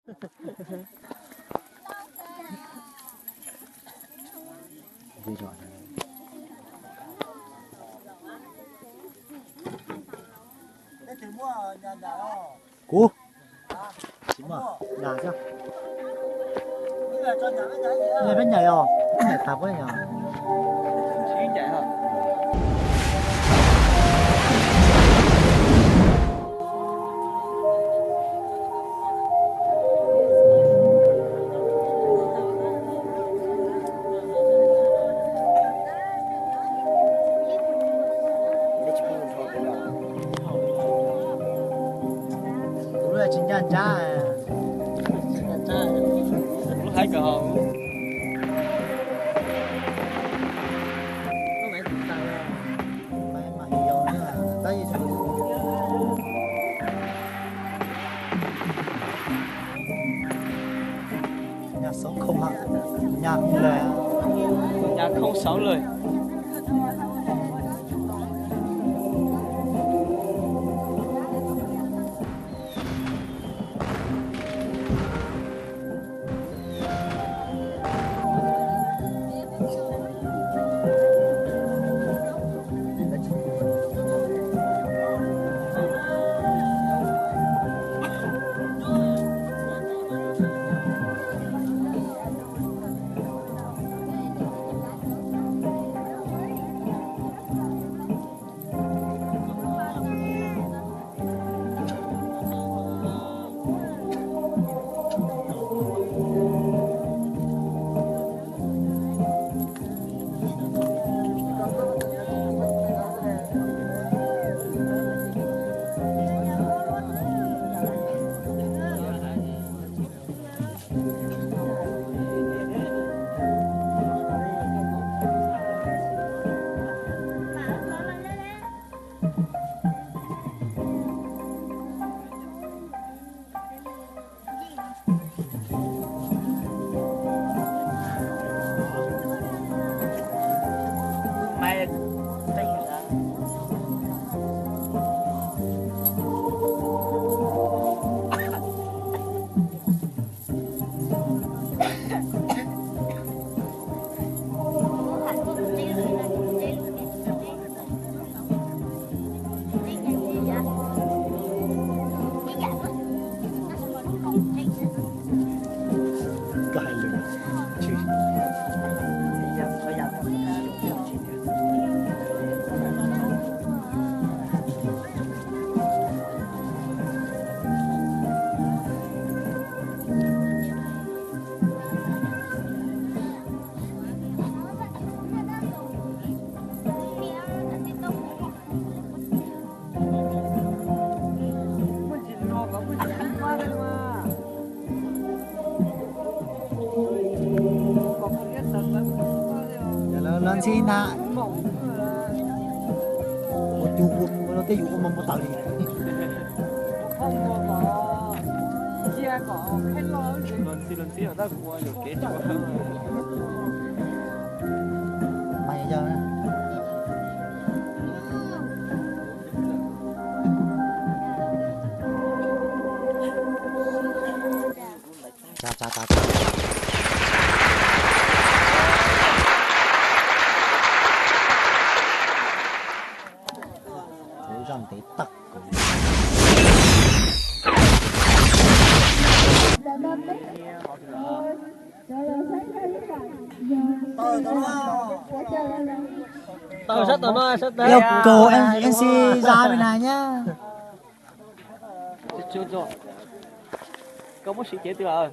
Kuv tsis muaj, nyas xwb. Peb nyas os, peb nyas tas puab nyas. Kuv lub tsis ncaj ntsab. Kuv lub haib kawg hos. Nhà số không hả? Nhà không lệ. Nhà không sáu lời. Lawv ntxhi ntag. Ua cug ua los tej yus ua mas mus tawm li. Mas yog Kuv zaj ntev tag. Tau sab tom no, sab tom no. Yêu cầu em, em MC ra bên này nhá. Koj muab siv cev twg lawm?